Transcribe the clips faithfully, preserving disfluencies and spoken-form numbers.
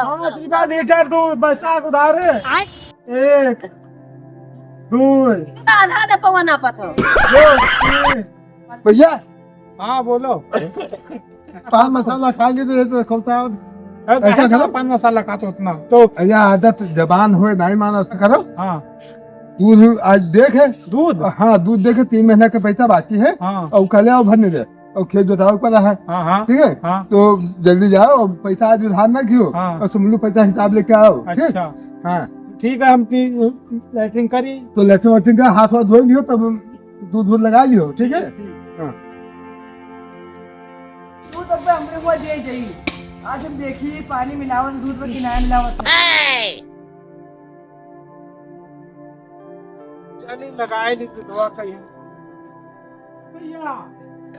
पाँच रुपया लीटर दूध, बैसाख उधार। आय। एक, दो। आधा दे पवन आपत हो। दो, तीन। भैया। हाँ, बोलो। पान मसाला खा लिए तो ये तो खोलता है। अरे, ऐसा कहाँ करो। पान मसाला खाते उतना? तो भैया, आदत जबान होए, नहीं माना तो करो। हाँ। दूध आज देखे। दूध? हाँ, दूध देखे, तीन महीना का पैसा बाकी है। हाँ। और कल आओ भरने दे। और खेत जोतावे पर है। हाँ, हाँ। ठीक है? हाँ। तो जल्दी जाओ, और पैसा आज उधार ना कियो। हाँ। और सुमलू पैसा हिसाब लेके आओ, ठीक? अच्छा। हाँ। ठीक है, हम ती-, लैट्रिन करी। तो लैट्रिन वैट्रिन का हाथ वाथ धो लियो, तब दूध वूध लगा लियो, ठीक है? ठीक। हाँ। दूध अब हमरे हुआ दे जाई। आज हम देखी पानी मिलावत दूध में कि ना मिलावत। चली लगाए ली दूधवा कहीं। भैया।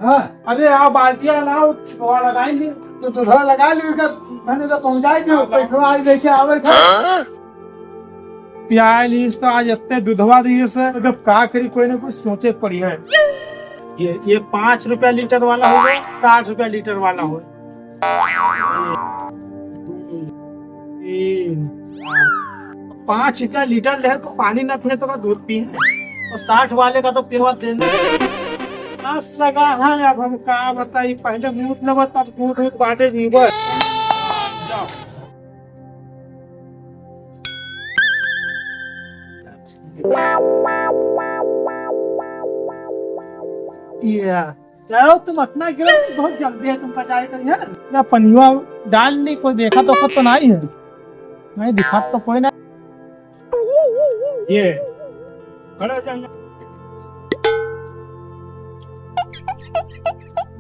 हाँ। अरे, आओ, बाल्टिया लाओ, दूधवा लगाए ली। तो दूधवा लगा ली, उनका, मैंने तो पहुंचाई दियो, हाँ। पैसा आज लेके आवे था। हाँ? पियाए ली तो आज इतने दूधवा दिए से, जब का करी, कोई ना कुछ सोचे के पड़ी है। ये, ये पाँच रुपया लीटर वाला होगा, साठ रुपया लीटर वाला हो। तीन, पाँच रुपया लीटर ले तो पानी ना पिए तो का दूध पिए, और साठ वाले का तो पियवा देने। प्यास लगा है, अब हम का बताई, पहले मूत लेबा तब दूध, दूध बाटे जीवन। जाओ। या। जाओ, तुम अपना गिरो, बहुत जल्दी है तुमका जाए के, है ना? या पनिया डाल ली, कोई देखा तो खुद तो नहीं है, नहीं दिखा तो कोई ना। ये खड़ा हो जाएंगे।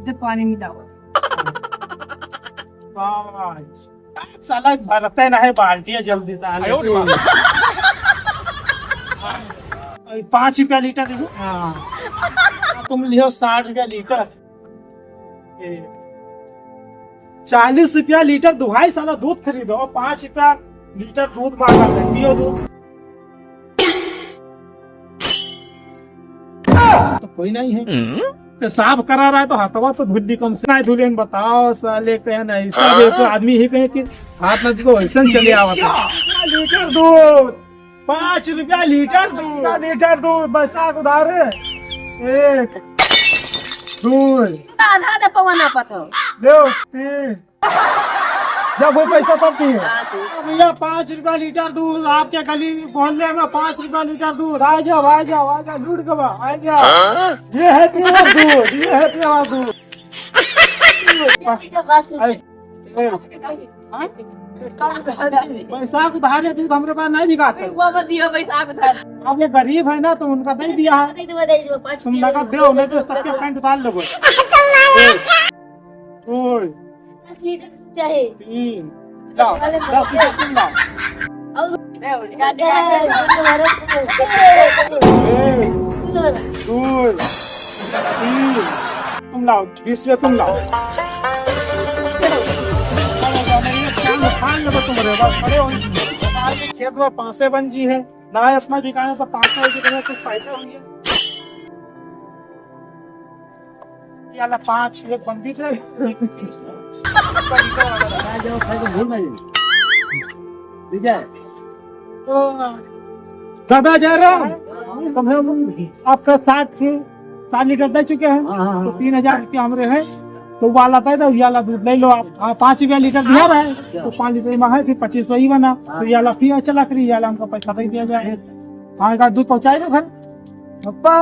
इधर पानी मिलाओ। वाह। साला भरते ना है बाल्टिया जल्दी, साले। आयो रे माँ। अरे, पाँच रुपया लीटर लियो। हाँ। तुम लियो साठ रुपया लीटर। ए, चालीस रुपया लीटर दुहाई, साला दूध खरीदो, पाँच रुपया लीटर दूध मांगा है, पियो दूध। तो कोई नहीं है। हम्म? पेशाब करा रहा है तो हाथवा तो धुल ली कम से। नहीं धुले, बताओ साले, कहे नहीं, सब एक तो आदमी ही कहे कि हाथ ना तो ऐसे चले आवत है। लीटर दूध, पाँच रुपया लीटर दूध। लीटर दूध, बैसाख उधार। एक, दो। आधा दे पवन आपत हो। दो, तीन। जब वो पैसा तब दिए। हाँ, तो भैया, पाँच रुपया लीटर दूध, आपके गली मोहल्ले में पाँच रुपया लीटर दूध। आ जाओ, आ जाओ, आ जाओ, लूट के बा, आ जाओ। हाँ? ये है pure दूध, ये है pure दूध। ये बात सुन। अरे, ए, हाँ? बैसाख उधार है, दूध हमरे पास नहीं बिकाता। वो मत दियो, बैसाख उधार। अब ये गरीब है ना, तो उनका दे दिया है। दे दो, दे दो, पाँच तुम रुपया नगद दो, दो, नहीं तो दो, सबके दो। पैंट उतार लोगे। ओए। चाहे। तीन। लाओ, अरे, दस रुपया तुम लाओ। और एक, दो, तीन। तुम लाओ, बीस रुपया तुम लाओ। खेत में पासे बन जी है, ना अपना बिकाने तो पासे हो जी, कुछ फायदा हो गया। ये वाला पाँच, एक बंदी के। आ जाओ, खाए तो भूल नहीं। ठीक है। तो दादा जयराम, कम से कम आपका साठ से सात लीटर दे चुके हैं, हाँ, हाँ, हाँ। तो तीन हजार रुपया हमरे हैं, तो वो वाला दे दो, ये वाला दूध ले लो आप। हाँ, पाँच रुपया लीटर दिया रहे, तो पाँच रुपये में है, फिर पच्चीस सौ ही बना, तो ये वाला पिया चला करिए, ये वाला हमको पैसा दे दिया जाए। हाँ, एक आध दूध पहुँचाए दो घर। पप्पा,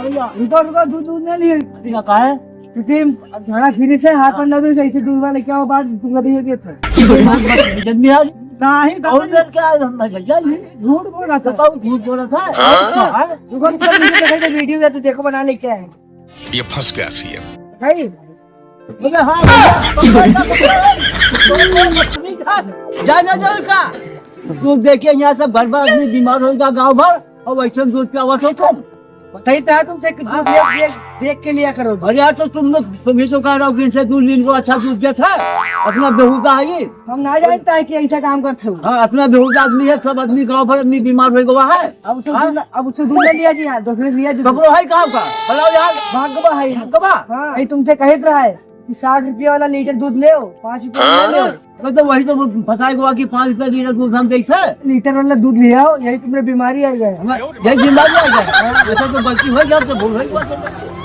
भैया, रुको, रुको, दूध, दूध नहीं लिए। भैया, काहे? क्योंकि घड़ा फिरी से हाथ पंद्रह दिन से इसे दूध वाले क्या हो, बात तुमको दिए दिए थे। बात, बात, जब भी आज नहीं, और तो फिर क्या है, हम भैया, ये झूठ बोला था। बताओ, झूठ बोला था? हाँ? हाँ? रुको, रुको, वीडियो में तो देखो, बना ले क्या है। ये फंस गया सीएम। भाई, बोले, हाँ, भैया, पकड़, पकड़, पकड़। जा, जा, जा, उनका। तू देखिए, यहाँ सब घर भर आदमी बीमार होगा, गाँव भर, और वैसे दूध पियावत हो तुम। बताइए, तो तुमसे कि दूध देख, देख, देख के लिया करो। अरे यार, तो तुम लोग, तुम ही तो कह रहे हो कि इनसे दूध लीन को अच्छा दूध देता है, अपना बेहुदा है ये। हम ना जानता है कि ऐसा काम करते हो। हाँ, अपना बेहुदा आदमी है, सब आदमी गाँव भर आदमी बीमार हो गया है। अब उसे हाँ? दूध, अब उसे दूध ले लिया जी, हाँ, दूसरे से लिया जी। कपड़ो है कहाँ का? बताओ यार। भागवा है। भागवा? हाँ, ये तुमसे कहत रहा है। कि साठ रुपया वाला लीटर दूध ले आओ, पाँच रुपया वाला ले आओ। मैं तो वही तो फंसाए गवा कि पाँच रुपया लीटर दूध हम देते हैं। लीटर वाला दूध ले आओ, यही तुम्हें बीमारी आ जाए। हमें यही बीमारी आ जाए। हाँ, ऐसा तो गलती हो गया, तो भूल हो गया तो।